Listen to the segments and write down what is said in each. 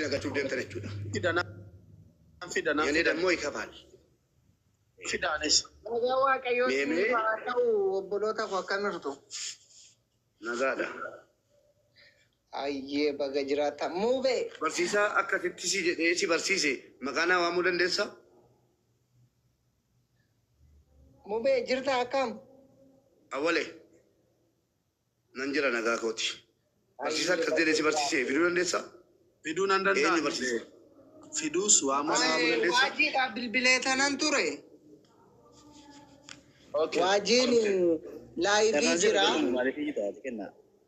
nagachuuf deemtan jechuudha. Fida nan fida nan Yanii fida. dammoo ikafaal. Fidaanis. Nagaa Waaqayyoo Meemee isiniif haa ta'u obboloota koo akkam jirtu? nagaadha. Ayyee baga jiraata. Muubee Barsiisaa akkasitti si jedhee si barsiise maqaa naa waamuu dandeessaa? mubee jirta akkam? Awwalee nan jira nagaa kooti. Barsiisaa Ayyee akkas baga jedhee si jiraata. barsiise fiduu dandeessaa? Fiduu nan Eenyu danda'an barsiisa? Fiduus waamus. Maqaa waamuu dandeessaa? Waajiidha bilbilee tanan ture. Okay. Waajiin laayivii Carraan jira. kennu maaliif iyyita ati kenna?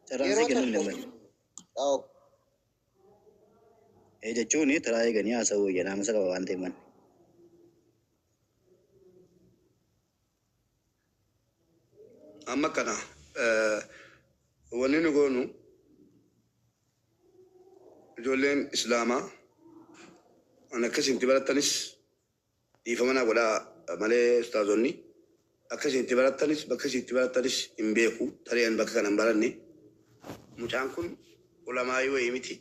Carraan Yeroo kennu hin tokko. danda'amu. Jechuun taraa eeganii haasa'uu wayya naamusa qaba waan ta'eef manni. Amma kana wanni nu goonu ijoolleen islaamaa an akkasitti barattanis dhiifama naa godhaa malee ustaazonni akkasitti barattanis bakka isitti barattanis hin beeku tarii an bakka kana hin baranne mucaan kun ulamaayii wayii miti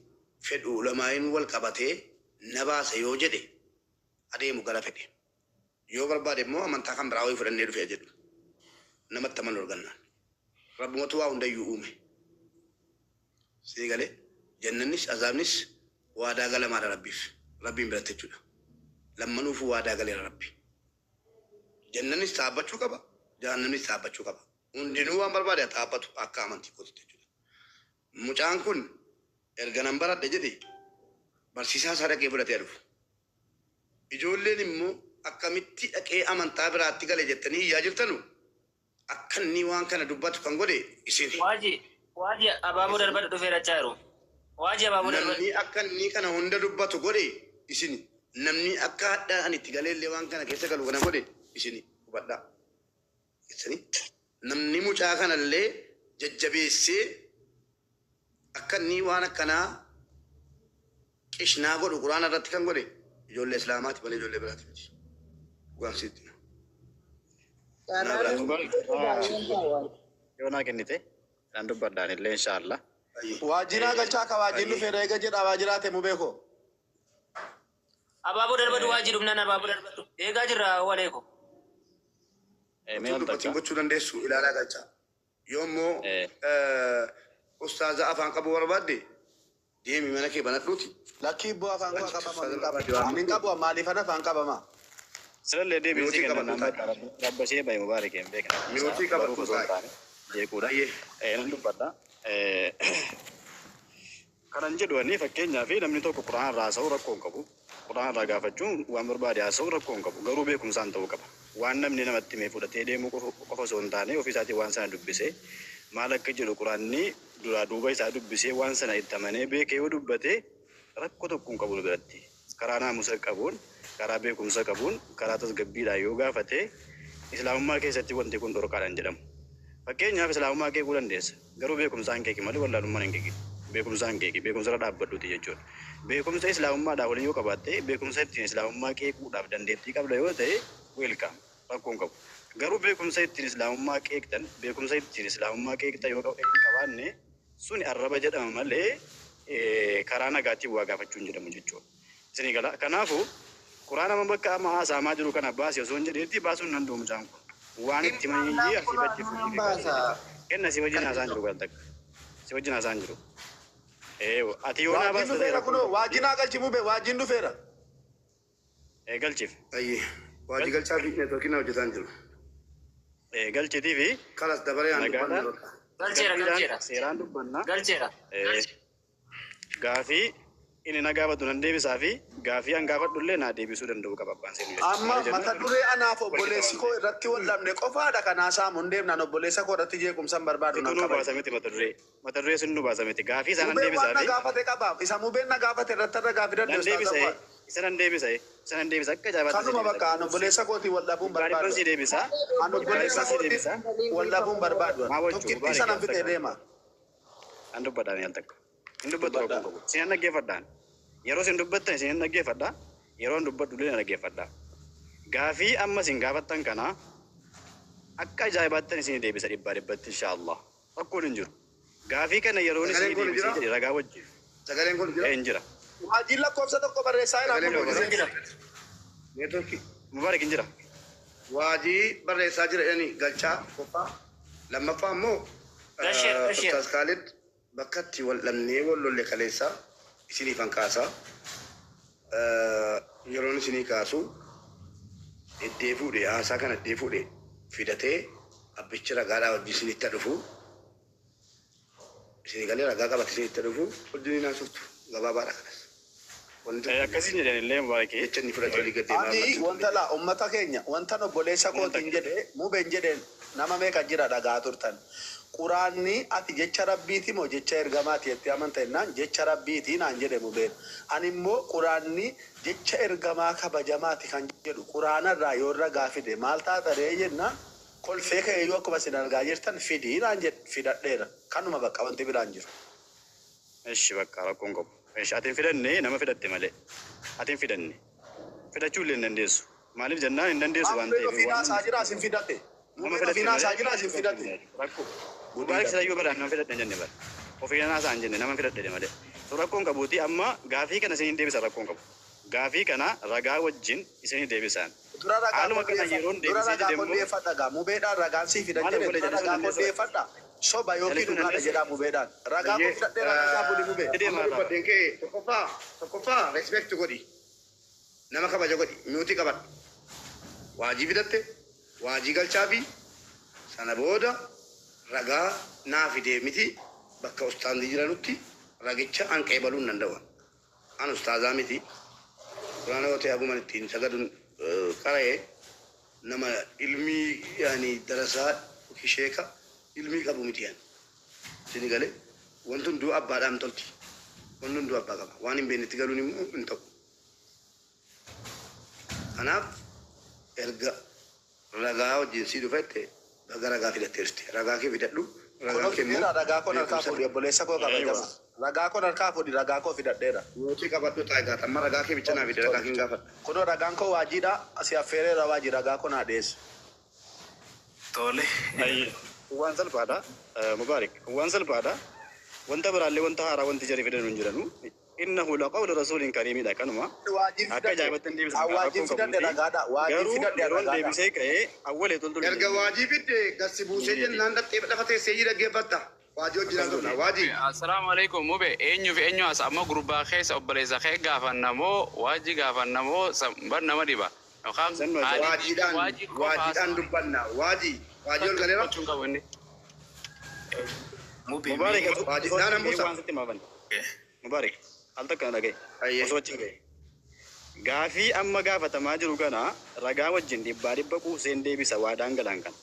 fedhu ulamaayiin wal qabatee na baasa yoo jedhe adeemu gara fedhe yoo barbaade immoo amantaa kan biraa wayii fudhannee dhufe jedhu namatti amanu argannaan rabbumatu waa hundayyuu uume sii galee jannannis azaabnis waadaa galamaadha rabbiif rabbiin biratti jechuudha lammanuufuu waadaa galeera rabbi jannannis dhaabbachuu qaba jahannamnis dhaabbachuu qaba hundinuu waan barbaade haa dhaabbatu akka amantii kootitti jechuudha mucaan kun erga nan baradhe jedhe barsiisaa isaa dhaqee fudhatee dhufu ijoolleen immoo akkamitti dhaqee amantaa biraatti gale jettanii iyyaa jirtanu akka inni waan kana dubbatu kan godhe isin Waaji, waaji abaaboo darbadhu dhufee dachaa jiru. Waaji abaaboo darbadhu. namni akka inni kana hunda dubbatu godhe isin namni akka hadhaa ani itti galeellee waan kana keessa galu kana godhe isin hubadhaa isini namni mucaa kanallee jajjabeessee akka inni waan akkanaa qishnaa godhu quraana irratti kan godhe ijoollee islaamaati malee ijoollee biraati miti dhugaan sitti naa Carraan biraati Mubaarak baay'een ta'a. yoo naa kennite nan dubbadhaan illee inshaallah. Ayyee Waajjiraa galchaa ka waajiin ayyee dhufeera eega jedha waajjiraate mubee koo. Abaaboo darbadhu waaji dhumnaan abaaboo darbadhu. Eegaa jirra waleeko. Mee utuu al dubbatiin takka. gochuu dandeessu ilaalaa galchaa yoo immoo ustaaza afaan qabu barbaadde deemi mana kee banadhuuti Lakkii ibboo afaan koo achitti qabama ustaaza hin barbaadde qabu. Ani hin waammadhu qabu maaliifan afaan qabama? Sirallee deebiin sii miyootii kenna qabadhu naan taa'i bakka rabbashee bahe Mubaarak hin beekne isaa miyootii baruuf qabadhu osoo hin taa'i taane jeequudha. ayyee Nan dubbadha. Kanan jedhu ani fakkeenyaaf namni tokko quraana irraa haasa'uu rakkoo hin qabu. Quraana irraa gaafachuun waan barbaade haasa'uu rakkoo hin qabu. Garuu beekumsaan ta'uu qaba. Waan namni namatti himee fudhatee deemuu qofa osoo hin taane ofii isaatii waan sana dubbisee maal akka jedhu quraanni duraa duuba isaa dubbisee waan sana itti amanee beekee yoo dubbate rakkoo tokko hin qabu nu biratti. Karaa naamusa qabuun, karaa beekumsa qabuun, karaa tasgabbiidhaan yoo gaafate islaamummaa keessatti wanti kun dhorkaadhaan jedhamu. Fakkeenyaaf islaamummaa qeequu dandeessa. Garuu beekumsaan qeeqi malee wallaalummaan hin qeeqin. Beekumsaan qeeqi, beekumsarra dhaabbadhuuti jechuudha. Beekumsa islaamummaadhaaf olii yoo qabaatte, beekumsa ittiin islaamummaa qeequudhaaf dandeettii qabda yoo ta'e, welcome rakkoo hin qabu. Garuu beekumsa ittiin islaamummaa qeeqxan, beekumsa ittiin islaamummaa qeeqxan yoo hin qabaanne suni arraba jedhama malee karaa nagaatiin waa gaafachuu hin jedhamu jechuudha. Isinii gala. Kanaafuu quraana amma bakka amma haasa'amaa jiru kana baasi osoo hin jedheetti baasuun hin danda'u mucaan kun. Waan itti maniyyee asii bachi fuudhii fi Baasa. Kenna si wajjin haasa'an jiru gal takka. Si wajjin haasa'an jiru. Ati yoo naa Waajiin baasta ta'e dhufeera rakkoo kunoo hin qabu. waajjinaa galchi mubee waajiin dhufeera. Galchiif. ayyee waajii galchaa fi neetworkiin hojjetaa hin jiru Galchiitii fi kalas dabaree aan dubbannu nagaadhaan bakka Galcheera galchiidhaan galcheera. seeraan dubbanna. Galcheera. Gaafii inni na gaafatu nan deebisaa fi gaafii an gaafadhu illee naa deebisuu danda'u qaba abbaan seenu jechuudha. Amma Maal mata jenna duree anaaf wal qixa obboleessi waan koo ta'eef. irratti wal dhabne qofaadha kan haasa'amu hin deemnaan obboleessa koo irratti jeequmsa hin barbaadu Situ nan nuu kabaja. baasa miti mata duree. Mata duree sun nu baasa miti. Gaafii isaa nan Mubeen waan deebisaa na fi gaafate qaba. Isa mubeen na gaafate irratti irra gaafii nan danda'u ustaaza deebisa Fuad. isa nan deebisa isa nan deebisa akka ajaa'ibaatti si Kanuma deebisa. bakka an obboleessa kootii wal dhabuun Dhibbaa dhibban barbaadu. si deebisa. An Dhibbaa obboleessa dhibban si kootii deebisa. wal dhabuun barbaadu. Maa wajju Tokkittii Mubaarak sanan al fixee takka. deema. An dubbadhaan al takka. Hin dubbatu rakkoo Dubbadhaa. qabu. Isin dhaggeeffadhaan. Yeroo isin dubbattan isin dhaggeeffadha. Yeroo an dubbadhu illee na dhaggeeffadha. Gaafii amma isin gaafattan kana akka ajaa'ibaattan isin deebisa dhibbaa dhibbatti inshaallah. Rakkoon hin jiru. Gaafii kana yeroon sagaleen isin kun deebisee jira jedhe ragaa wajjin. sagaleen kun jira Hin jira. Waajiin lakkoofsa tokko barreessaa jira. Sagalee Akkuma Mubaarak. Jira. Neetworkii. Mubaarak hin jira. Waajii barreessaa jira jedhanii galchaa tokkoffaa. Lammaffaa immoo Gasheer, gasheer. Ustaaz Khalid bakka itti wal dhabnee wal lolle kaleessaa isiniif han kaasaa. Yeroon isinii kaasu iddee fuudhe haasaa kana iddee fuudhe fidatee abbichi ragaadhaa wajjin isinitti dhufu. Isinii galee ragaa qabate isinitti dhufu wajjin haasoftu gabaabaadha kanas. Wanti Akkasiin jedhan illee Mubaarak. jecha inni fudhatee olii gad deemaa Ani wanta laa ummata keenya wanta obboleessa kootiin jedhe mubeen jedheen nama meeqa jira dhagaa turtan. Quraanni ati jecha rabbiiti moo jecha ergamaati jettee amanta jennaan jecha rabbiiti naan jedhe mubeen. Ani immoo quraanni jecha ergamaa kabajamaati kan jedhu quraanarraa yoo ragaa fide maal taata ree jennaan kolfee ka'eeyyuu akkuma isin argaa jirtan fidii naan jedhe fidadheera. Kanuma bakka wanti biraan jiru. Ishi bakka rakkoon qabu. Ishi ati hin fidanne nama fidatte malee. Ati hin fidanne. Fidachuu illee hin dandeessu. Maaliif jennaan hin dandeessu waan Mubeen ta'eef. ofii naasaa jira isin fidate. Nama Mubeen fidatte ofii naasaa malee. jira isin fidate. Rakkoo. Mubaarak silayyuu bara nama fidadhe hin jenne bara. Ofii naasaa hin jenne nama fidadhe malee. So rakkoon qabuuti amma gaafii kana isiniin deebisa rakkoon qabu. Gaafii kana ragaa wajjin isinii deebisaan. Dura ragaa Haaluma kana yeroon dura deebisee ragaa jedhe immoo qondeeffadha gaa mubeedhaan ragaan sii fidan Maal jedhe obboleessa dura ragaa jallisuun dandeessa? qondeeffadha. Soba yookiin Jallisuun dhugaadha dandeessa? jedhaa mubeedhaan. Ragaa koo fidadhee ragaa buli mubee. Fidee Amma maal dubbadheen kee tokkoffaa tokkoffaa respect godhi. Nama kabaja godhi mute qabadhu. Waajii fidatte waajii galchaa fi sana booda ragaa naa fidee miti bakka ustaanzi jiranutti ragicha an qeebaluu hin danda'u. An ustaazaa miti. Quraana yoo ta'e haguma ittiin sagaduun qara'ee nama ilmii yaani darasaa yookiin sheeka ilmii qabu miti yaani. Isin galee wanti hunduu abbaadhaan tolti. Wanti hunduu abbaa qaba. Waan hin beeknetti galuun immoo hin ta'u. Kanaaf erga ragaa wajjin sii dhufette baga ragaa fidatteerti. Ragaa kee fidadhu. Ragaa kee immoo Kun ragaa koon harkaa beekumsa fuudhi obboleessa koo kabajama. Ragaa koon harkaa fuudhi ragaa koo fidadheera. mute qabadhu taayitaa. Amma ragaa kee bicha naa fide ragaa kee hin gaafadha. Kunoo ragaan koo waajiidha asii affeereera waajii ragaa koo naa dhiyeessu. Tole. Waan salphaadha. Mubaarak waan salphaadha. Wanta biraallee wanta haaraa wanti jarri fidan hin jiranu. إنه لقول رسول كريم dha kanuma. Waajiin Akka fidadhe. ajaa'ibatti hin deebisan Waajiin rakkoon fidadhe qabuuti. ragaadha. Waajiin Garuu fidadhe yeroon ragaadha. deebisee ka'ee awwalee toltolu Erga waajii fidde gasi buusee jennaan dhattee lafa teessee jira dhaggeeffatta. Waajii hojii Akkas haasofna. godhe. Waajii. Assalaamu alaikum mube eenyu fi eenyu as amma gurbaa keessa obboleessa kee gaafannamoo waajji gaafannamoo bar nama dhiba yookaan Sannu ajaa'iba. haali Waajiidhaan waajji qofa waajiidhaan haasa'u dubbanna. Waajii. Waajii ol galeera. gochuun qabu inni. Mubee Mubaarak mee Waajii osoo naan achi ga'ee buusa. waan sitti himaafan. Mubaarak al takka na dhagaye. Ayyee. Osoo achi ga'e. Gaafii amma gaafatamaa jiru kana ragaa wajjin dhibbaa dhibba quubseen deebisa waadaan galaan kana.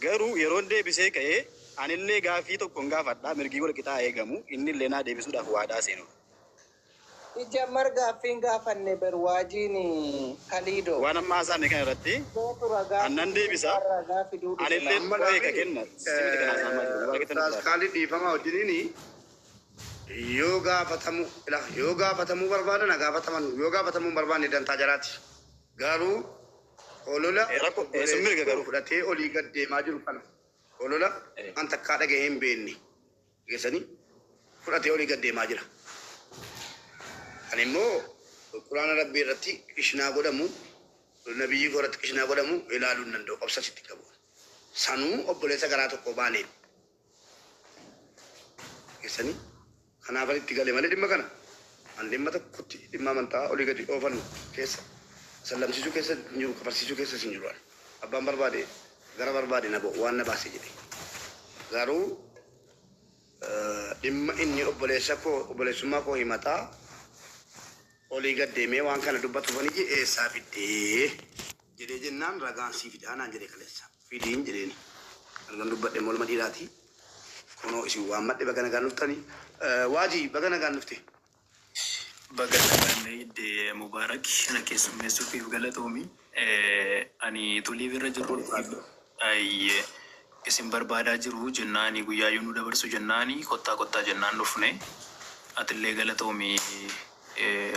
Garuu yeroon deebisee ka'ee anillee gaafii tokkoon gaafadhaa mirgii wal qixaa eegamu innillee naa deebisuudhaaf waadaa seenu. Ija margaaffiin gaafanne bar waajiin kaliidoo. Waan amma haasa'ame kana irratti Kootu ragaa annan deebisa ragaa fiduu dhufe. anillee Amma qo'ee ka laafi kenna simiti kana haasa'amaa jiru. Mubaarak itti Ustaaz nuuf Khalid dhiifama wajjiniini yoo gaafatamu ila yoo gaafatamuu barbaadan haa gaafataman yoo gaafatamuu hin barbaanne dantaa jaraati. Garuu olola Rakkoo sun mirga obboleessi koo garuu. fudhatee olii gad deemaa jiru kana olola an takkaa dhagahee hin beekne geessanii fudhatee olii gad deemaa jira. Ani immoo quraana rabbii irratti qishnaa godhamu nabiyyi koo irratti qishnaa godhamu ilaaluu hin danda'u obsa sitti qabu. Sanuu obboleessa garaa tokko baaneen geessanii kanaaf itti galee malee dhimma kana an dhimma tokkotti dhimma amantaa olii gadi oofan keessa sallamsiisuu keessa hin jiru kafarsiisuu keessa hin jiru. Abbaan barbaade gara barbaade na bo'u waan na baase jedhe. Garuu dhimma inni obboleessa koo obboleessummaa koo himataa olii gad deemee waan kana dubbatuufanii eessaa fiddee jedhee jennaan ragaan sii fidaa naan jedhe kaleessa. Fidiin jedheeni. Argan dubbadhe morma dhiiraati. Kunoo isin waan madde baga nagaan dhuftanii. Waajii baga nagaan dhufte. Baga nagaan iddee Mubaarak na keessummeessuufiif galatoomi. Ani tuliif irra jiru ayyee isin barbaadaa jiru jennaani guyyaa yoo nu dabarsu jennaani kottaa kottaa jennaan dhufne atillee galatoomi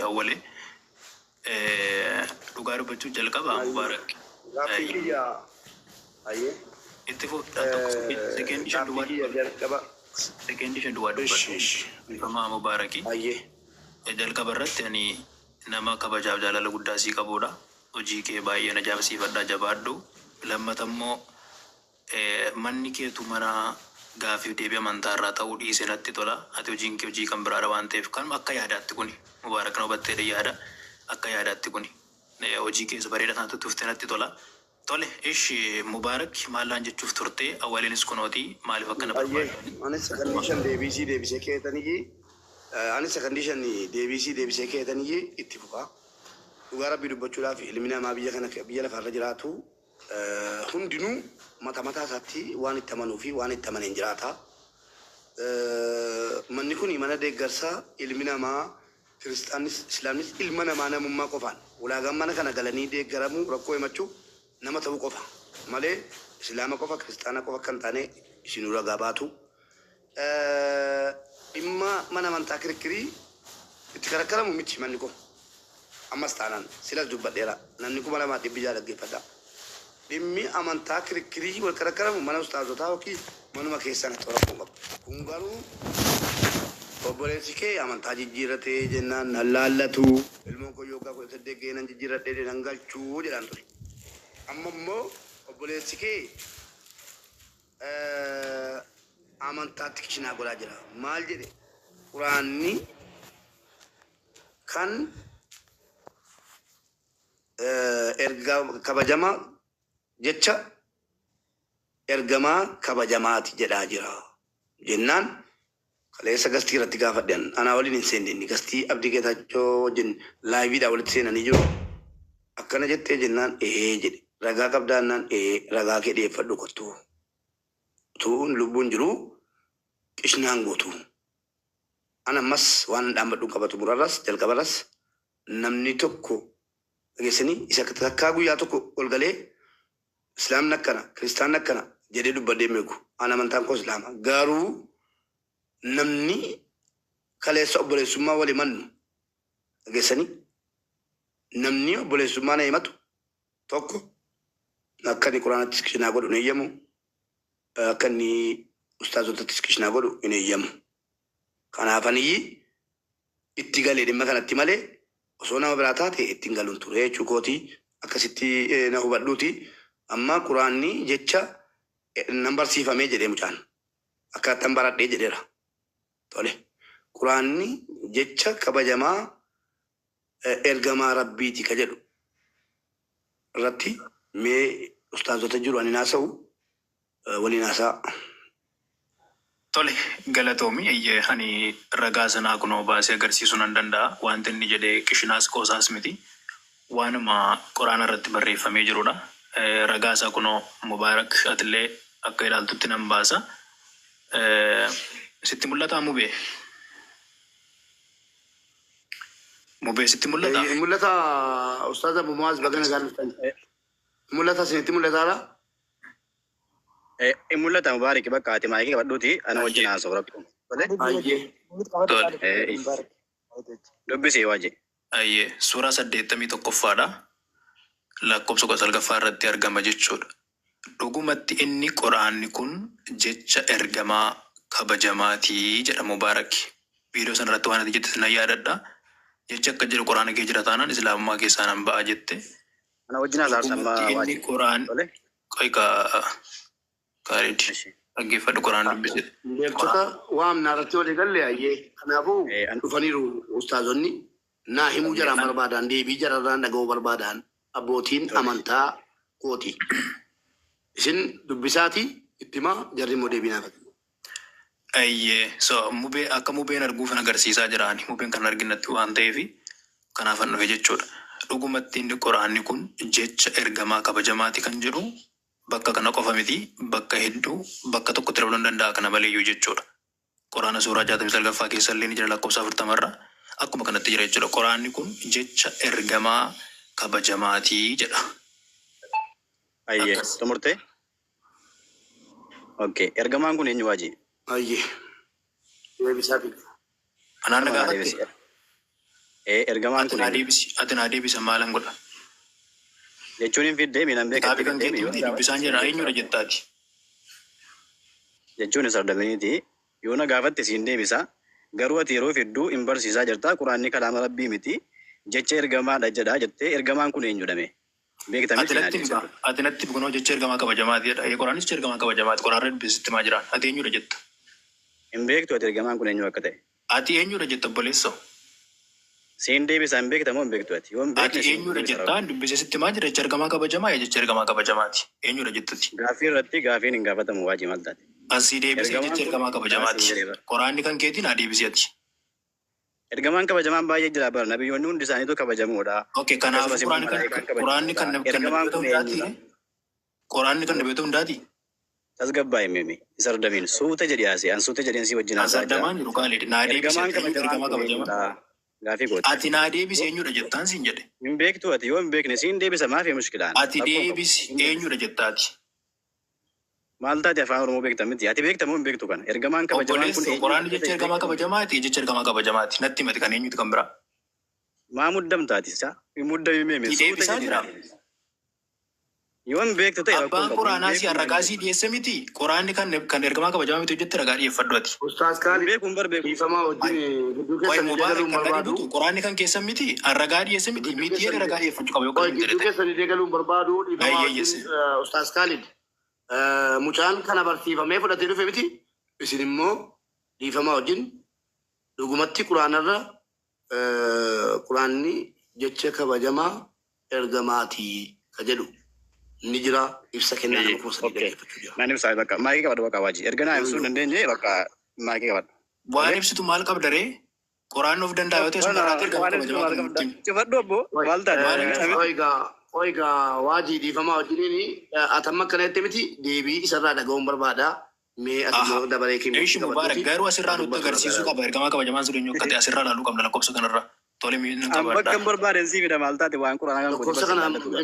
awwale. Dhugaa dubbachuu jalqaba Mubaarak. Gaaffii kiyya ayyee. Itti fuudhaa tokko sekendii shan Gaaffii duwwaa kiyya jalqaba. sekendii shan duwwaa Ishi dubbadhu. ishi. Bifamaa Mubaaraki. Ayyee. Jalqaba irratti ani nama kabajaaf jaalala guddaa sii qabudha. Hojii kee baay'ee na ajaa'ibsiifadha, jabaadhu. Lammata immoo manni keetu mana gaaffiif deebii amantaa irraa ta'uu dhiise natti tola. Ati hojiin kee hojii kan biraadha waan ta'eef kan akka yaadaatti kuni Mubaarak na hubattee yaada akka yaadaatti kuni hojii keessa bareeda sanatti tuftee natti tola. Tole ishi Mubaarak maallaan jechuuf turte awwaliinis kunooti maaliif akkana Ayyee, barbaadani? anis sakandii 5 deebisii deebisee keetanii, anis sakandii 5 deebisii deebisee keetanii itti fufa. Dhugaa Rabbii dubbachuudhaaf ilmi namaa biyya kana biyya lafarra jiraatu hundinuu mata mataa isaatti waan itti amanuu fi waan itti amaneen jiraata. Manni kun mana deeggarsaa ilmi namaa kiristaanis islaamnis ilma namaa namummaa qofaan ulaagaan mana kana galanii deeggaramuu rakkoo himachuu nama ta'uu qofa malee islaama qofa kiristaana qofa kan taane isinuu ragaa baatu. Dhimma mana amantaa kirkirii itti karakkaramu miti manni kun. Ammas taanaan silas dubbadheera namni 2600 dhaggeeffadha. Dhimmi amantaa kirkirii wal karakkaramu mana ustaazotaa yookiin manuma keessan haa rakkoo qabu. Kun garuu obboleessi kee amantaa jijjiirratee jennaan nan laallatu ilmoon koo yookaan 18 ga'ee nan jijjiirradhee nan galchuu jedhaan ture. Amma immoo obboleessi kee amantaatti kishinaa godhaa jira. Maal jedhe? Quraanni kan erga kabajama jecha ergamaa kabajamaati jedhaa jira. Jennaan kaleessa gastii irratti gaafadhan anaa waliin hin seenne inni gastii Abdii Geetaachoo wajjin laayviidhaan walitti seenanii jiru. Akkana jettee jennaan ee jedhe. Ragaa qabdaa jennaan ee ragaa kee dhiyeeffadhu kottu. Utuu lubbuun jiru qishnaan gootu. Ana ammas waan dhaabbadhu qabatu murarras jalqabarras namni tokko dhageessanii isa takkaa guyyaa tokko ol galee islaamni akkana kiristaanni akkana jedhee dubbadhee beeku. Ana amantaan koo islaama. Garuu namni kaleessa obboleessummaa walii mannu dhageessanii namni obboleessummaa na himatu tokko akka inni quraanattis kishinaa godhu hin eeyyamu, akka inni ustaazotattis kishinaa godhu hin eeyyamu. Kanaaf aniyyi itti galee dhimma kanatti malee osoo nama biraa taate ittiin galuun ture jechuu kooti akkasitti na hubadhuuti. Amma quraanni jecha nan barsiifamee jedhee mucaan akka baradhee jedheera. Tole quraanni jecha kabajamaa ergamaa rabbiiti ka jedhu irratti mee ustaazota jiru ani naasa'u waliin haasa'a. Tole galatoomi ani ragaa sanaa kunoo baasee agarsiisuu nan danda'a. Wanti inni jedhee qishinaas qoosaas miti. Waanuma quraana irratti barreeffamee jirudha. Ragaa isaa kunoo Mubaarak atillee akka ilaaltutti nan baasa. Sitti mul'ataa Mubee? Mubee sitti mul'ataa? Mul'ata ustaaza Abu Muwaaz baga nagaan dhuftan. Mul'ata isinitti mul'ataadha? In mul'ata Mubaarak bakka ati maayikii qabadhuuti ana wajjin haasa'u rakkoo. Tole Ayyee. Tole. Dubbisee waajji. Ayyee suuraa 81ffaadha. Lakkoofsa 19ffaa irratti argama jechuudha. Dhugumatti inni quraanni kun jecha ergamaa kabajamaatii jedha Mubaarak. Viidiyoo sana irratti waan ati jette nan yaadadha. Jecha akka jedhu quraana kee jira taanaan islaamummaa keessaa nan ba'a jette. Ana wajjin haasa'u amma Dhugumatti inni waajji. quraan Tole. qoy Kaalid dhaggeeffadhu quraan dubbise. Beektota waamnaa irratti walii galle ayyee. Kanaafuu dhufaniiru ustaazonni naa himuu jaraan barbaadan deebii jararraan dhaga'uu barbaadan abbootiin amantaa kooti. Isin dubbisaati itti himaa jarri immoo deebii naaf kennu. Ayyee so mubee akka mubeen arguufan agarsiisaa jiraani mubeen kan arginatti waan ta'eef kanaafan dhufe jechuudha. Dhugumatti inni quraanni kun jecha ergamaa kabajamaati kan jedhu bakka kana qofa miti bakka hedduu bakka tokkotti dabaluu hin danda'a kana maleeyyuu jechuudha. Quraana suuraa 69ffaa keessa illee ni jira lakkoofsa 40 irra akkuma kanatti jira jechuudha. Quraanni kun jecha ergamaa kabajamaati jedha. Ayyee Akkas. Xumurtee? Okay. Ergamaan kun eenyu waajji? Ayyee. Deebisaa fi. Anaan na Nama naa gaafatte? deebisi. Ergamaan Ati kun naa eenyu? deebisi. Ati naa deebisa maalan godha? Jechuun hin fiddee miidhaan Kitaabi beekatti kan fiddee keetti yoo miti dubbisaan jira eenyudha jettaati. Jechuun sardaminiiti yoo na gaafatte siin deebisa. Garuu ati yeroo fidduu hin barsiisaa jirta. Quraanni kalaama rabbii miti. Jecha ergamaadha jedha jettee ergamaan kun eenyudha mee? Beekta Ati miti naa natti deebisa hima. dura. Ati natti himi kunoo jecha ergamaa kabajamaati jedha. Ee Quraanis jecha ergamaa kabajamaati. Quraanirra dubbisitti himaa jiraan. Ati eenyudha jetta? Hin beektu ati ergamaan kun eenyu akka ta'e. Ati eenyudha jetta obboleessoo? Siin deebisa hin beekta moo hin beektu ati? Yoo hin Ati beekne siin eenyudha deebisa jetta? rakkoo. Dubbisee sitti himaa jira jecha ergamaa kabajamaa ee jecha ergamaa kabajamaati. Eenyudha jettati? Gaaffii irratti gaaffiin hin gaafatamu waajii maal taate? Asii deebisee Ergamaan jecha kun ergamaa daa siin kabajamaati. jedhee bara. Quraanni kan keetii naa deebisi ati. Ergamaan kabajamaan baay'ee jira bara. Nabiyyoonni hundi isaaniitu kabajamoodha. Okay, kanaafuu Akkasumas immoo quraanni kan malaayikaan quraanni kan kabajamoodha. kan Ergamaan nabiyyoota kun hundaati. eenyudha? Quraanni kan nabiyyoota hundaati. Tasgabbaa'e mimi. Isa ardamiin suuta jedhi haasee. An suuta jedheen si wajjin haasaa jira. Asardamaan jiru qaali. Naa deebisi Ergamaan ati eenyutu kabajamaan ergamaa kun kabajamaa? eenyudha? Gaafii kooti. Ati naa deebisi eenyudha jettaan siin jedhe. Hin beektu ati yoo hin beekne siin deebisa maafi mushkilaan. Ati Rakkoo hin qabu. deebisi Siin deebisa. eenyudha jettaati. Maal taate afaan Oromoo beekta miti? Ati beekta moo hin beektu kana? Ergamaan kabajamaan kun Obboleessoo eenyu quraanni akka jecha ta'e ergamaa beekta miti? kabajamaati jecha ergamaa kabajamaati. Natti himati kan eenyutu kan biraa. Maa muddamtaati isa? Muddamii meeme Si suuta deebisaa jedhi jira. naa deebisi. Yoo hin beektu ta'e rakkoo hin Abbaan qabu. Hin quraanaa si beeku naan ragaa jedhi. sii dhiyeesse miti. Quraanni kan kan ergamaa kabajamaa miti hojjette ragaa dhiyeeffadhu ati. Ustaaz Hin Kaalid beeku hin bar beeku. dhiifamaa wajjin gidduu Qoy keessan illee Mubaarak galuun kan gadi barbaadu. butu quraanni kan keessan miti. Ragaa dhiyeesse miti. Gidduu Miti jedhe keessan ragaa dhiyeeffachuu qaba yoo qoy kan hin jedhe gidduu ta'e. keessan illee galuun barbaadu dhiifamaa Ayyee wajjin yesse. Ustaaz Kaalid mucaan kana barsiifamee fudhatee dhufe miti. Isin immoo dhiifamaa wajjin dhugumatti quraanarra quraanni jecha kabajamaa ergamaati ka jedhu ni jira ibsa kennaa nama 3000 Okay. dhaggeeffachuu jira. Naan ibsaa bakka maayikii qabadhu bakka waajii. Erga naa ibsuu hin dandeenye bakka maayikii qabadhu. Waan Tole. ibsitu maal qabda ree? Quraanni of danda'a yoo ta'e sun Waan irraatti ergama waan ibsitu kabajamaa maal kan qabda? nutti himu. Cufadhu obbo Oi, maal taate? Waan ibsitu Namni oigaa, oigaa, waajii dhiifamaa wajjiniin atamma akkana jette miti deebii isarraa dhaga'uun barbaada. Mee ati Aha. immoo dabaree kee Ishi miitii Mubaarak qabadhuuti garuu asirraa nutti dubbatu agarsiisuu ragaa. qaba. Ergamaa kabajamaan sun eenyu akka ta'e asirraa ilaaluu qabna lakkoofsa kanarra. Tole miidhina An bakka qabadha. hin barbaaden sii fida maal taate waan quraanaa kan kooti Lakkoofsa barsiisa kana laallatu bara.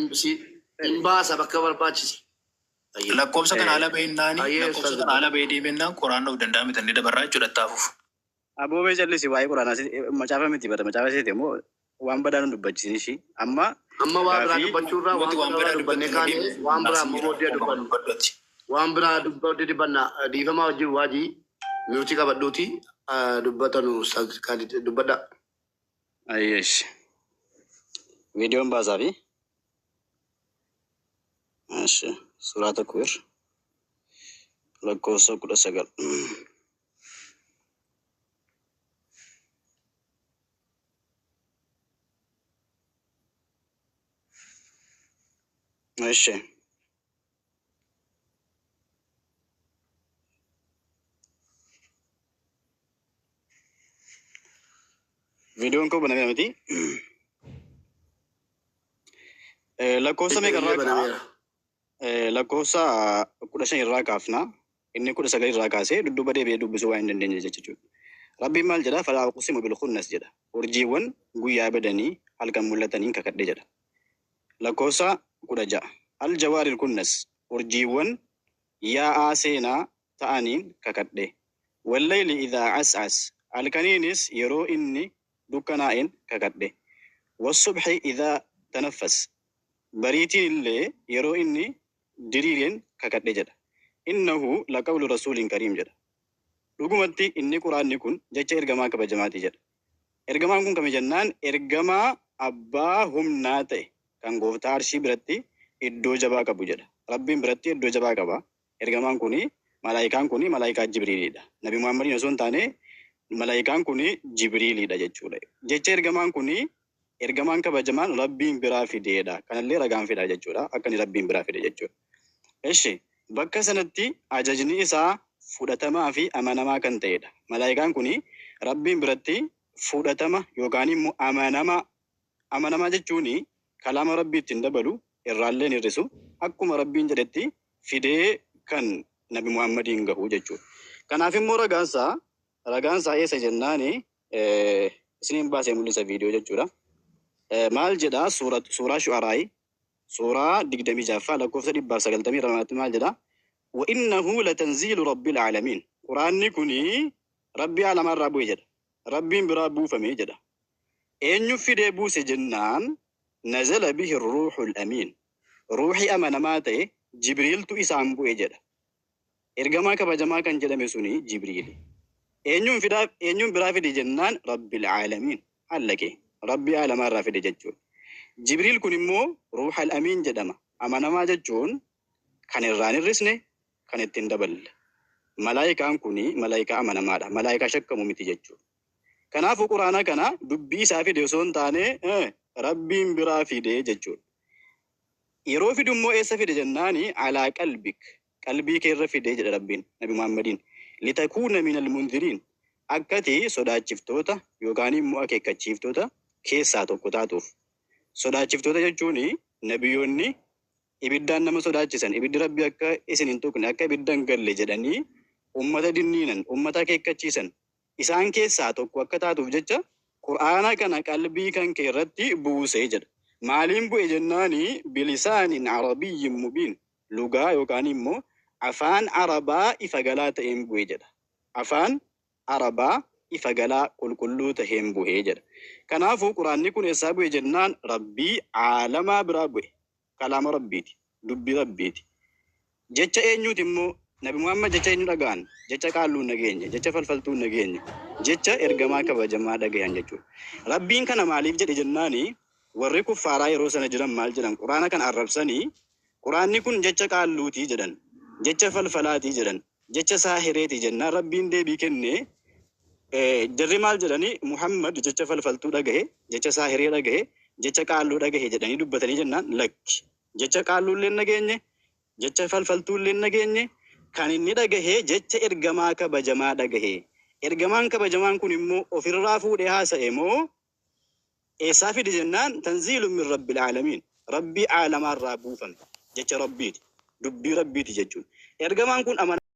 hin baasa bakka barbaachise. Ayyee. Lakkoofsa kana haala bahinnaan Ayyee lakkoofsa ustaaz kana haala bahee deemennaan quraanni of danda'a miti inni dabarraa jechuudha taafuuf. Aboobee callisi waa'ee quraanaa macaafa miti bada macaafa seete immoo waan badaa nu dubbachiisin ishii. Amma Amma waa biraa gaafii dubbachuurraa Nuti waan waan biraa biraa dubbannee dubbattu kaane deemne waan biraa naasiin ammoo jira booddee akkuma dubbannu. dubbattu ati. Waan biraa dubbadde dubbanna dhiifamaa wajjin waajii miutii qabadhuuti dubbatanu ustaaz Kaalid dubbadha. Ayyeesh. Viidiyoon baasaa fi Eshi suuraa tokko ir lakkoofsa 19. Eshi. Viidiyoon koo banamee miti. Lakkoofsa Eeyyee meeqa irraa ka'a? banameera. Lakkoofsa 15 irraa kaafna. Inni 19 irraa kaasee dudduuba deebi'ee dubbisuu waan hin dandeenye jechuudha. Rabbiin maal jedha? Falaa uqsimu bil khunnas jedha. Urjiiwwan guyyaa badanii halkan mul'ataniin kakadhe jedha. Lakkoofsa 16. Al jawaaril kunnas urjiiwwan yaa'aa seenaa ta'aniin kakadhe. Wallayli idhaa as'as halkaniinis yeroo inni dukkanaa'een kakadhe. Wasubhi idhaa tanaffas bariitiin illee yeroo inni diriireen kakadhe jedha. Innahu laqawlu rasuulin kariim jedha. Dhugumatti inni quraanni kun jecha ergamaa kabajamaati jedha. Ergamaan kun kami jennaan ergamaa abbaa humnaa ta'e kan gooftaa arshii biratti iddoo jabaa qabu jedha. Rabbiin biratti iddoo jabaa qaba. Ergamaan kuni malaayikaan kuni malaayikaa Jibriilidha. Nabi Muhammadiin osoo hin taane malaayikaan kuni Jibriilidha jechuudha. Jecha ergamaan kuni ergamaan kabajamaan Rabbiin biraa fideedha. Kanallee ragaan fida jechuudha. Akka inni Rabbiin biraa fide jechuudha. Eshi bakka sanatti ajajni isaa fudhatamaa fi amanamaa kan ta'edha. Malaayikaan kuni Rabbiin biratti fudhatama yookaan immoo amanamaa amanamaa jechuun kalaama Rabbii ittiin dabalu irraallee hin hir'isu akkuma Rabbiin jedhetti fidee kan Nabi Muhammadiin gahu jechuudha. Kanaaf immoo ragaansaa eessa jennaani isiniin baasee mul'isa viidiyoo jechuudha. Maal jedhaa suuraa Shu'araayi suuraa 26ffaa lakkoofsa 192 maal jedhaa? Wa innahu latanziilu rabbil aalamiin. Quraanni kuni Rabbii aalamarraa bu'e jedha. Rabbiin biraa buufame jedha. Eenyu fidee buuse jennaan nazala bihi ruuxul amiin. Ruuxi amanamaa ta'e Jibriiltu isaan bu'e jedha. Ergamaa kabajamaa kan jedhame suni Jibriili. Eenyuun fidaa eenyuun biraa fide jennaan Rabbil Aalamiin allaqe. Rabbii aalamaa irraa fide jechuudha. Jibriil kun immoo Ruuhal Amiin jedhama. Amanamaa jechuun kan irraa hin hir'isne, kan itti hin daballe. Malaayikaan kun malaayikaa amanamaadha. Malaayikaa shakkamu miti jechuudha. Kanaafuu Quraana kana dubbii isaa fide osoo hin taane Rabbiin biraa fide jechuudha. Yeroo fidu immoo eessa fide jennaani alaa qalbik qalbii kee irra fide jedhe Rabbiin Nabi Muhammadiin litakuuna minal mundiriin akka ati sodaachiftoota yookaan immoo akeekkachiiftoota keessaa tokko taatuuf. Sodaachiftoota jechuun nabiyoonni ibiddaan nama sodaachisan ibiddi Rabbii akka isin hin tuqne akka ibidda hin galle jedhanii ummata dinniinan ummata akeekkachiisan isaan keessaa tokko akka taatuuf jecha Qur'aana kana qalbii kan kee irratti buuse jedha. Maaliin bu'e jennaani bilisaanin arabiyyin mubiin lugaa yookaan immoo afaan Arabaa ifa galaa ta'een bu'e jedha. Afaan Arabaa ifa galaa qulqulluu taheen bu'e jedha. Kanaafuu Qur'aanni kun eessaa bu'e jennaan Rabbii aalamaa biraa bu'e. Kalaama Rabbiiti. Dubbii Rabbiiti. Jecha eenyuuti immoo? Nabi Muhammad jecha eenyu dhaga'an? Jecha qaalluu hin dhageenye, jecha falfaltuu hin dhageenye, jecha ergamaa kabajamaa dhagayan jechuudha. Rabbiin kana maaliif jedhe jennaani warri kuffaaraa yeroo sana jiran maal jedhan? Qur'aana kana arrabsanii Qur'aanni kun jecha qaalluuti jedhan, jecha falfalaati jedhan, jecha saahireeti jennaan Rabbiin deebii kenne. Jarri maal jedhani? Muhammad jecha falfaltuu dhagahe, jecha saahiree dhagahe, jecha qaalluu dhagahe jedhanii dubbatanii jennaan lakki. Jecha qaalluullee hin dhageenye, jecha falfaltuullee hin dhageenye, kan inni dhagahe jecha ergamaa kabajamaa dhagahe. Ergamaan kabajamaan kun immoo ofirraa fuudhee haasa'e moo eessaa fide jennaan tanziilun min rabbil aalamiin Rabbii aalamaarraa buufame jecha Rabbiiti. Dubbii Rabbiiti jechuudha. Ergamaan kun amanamaa.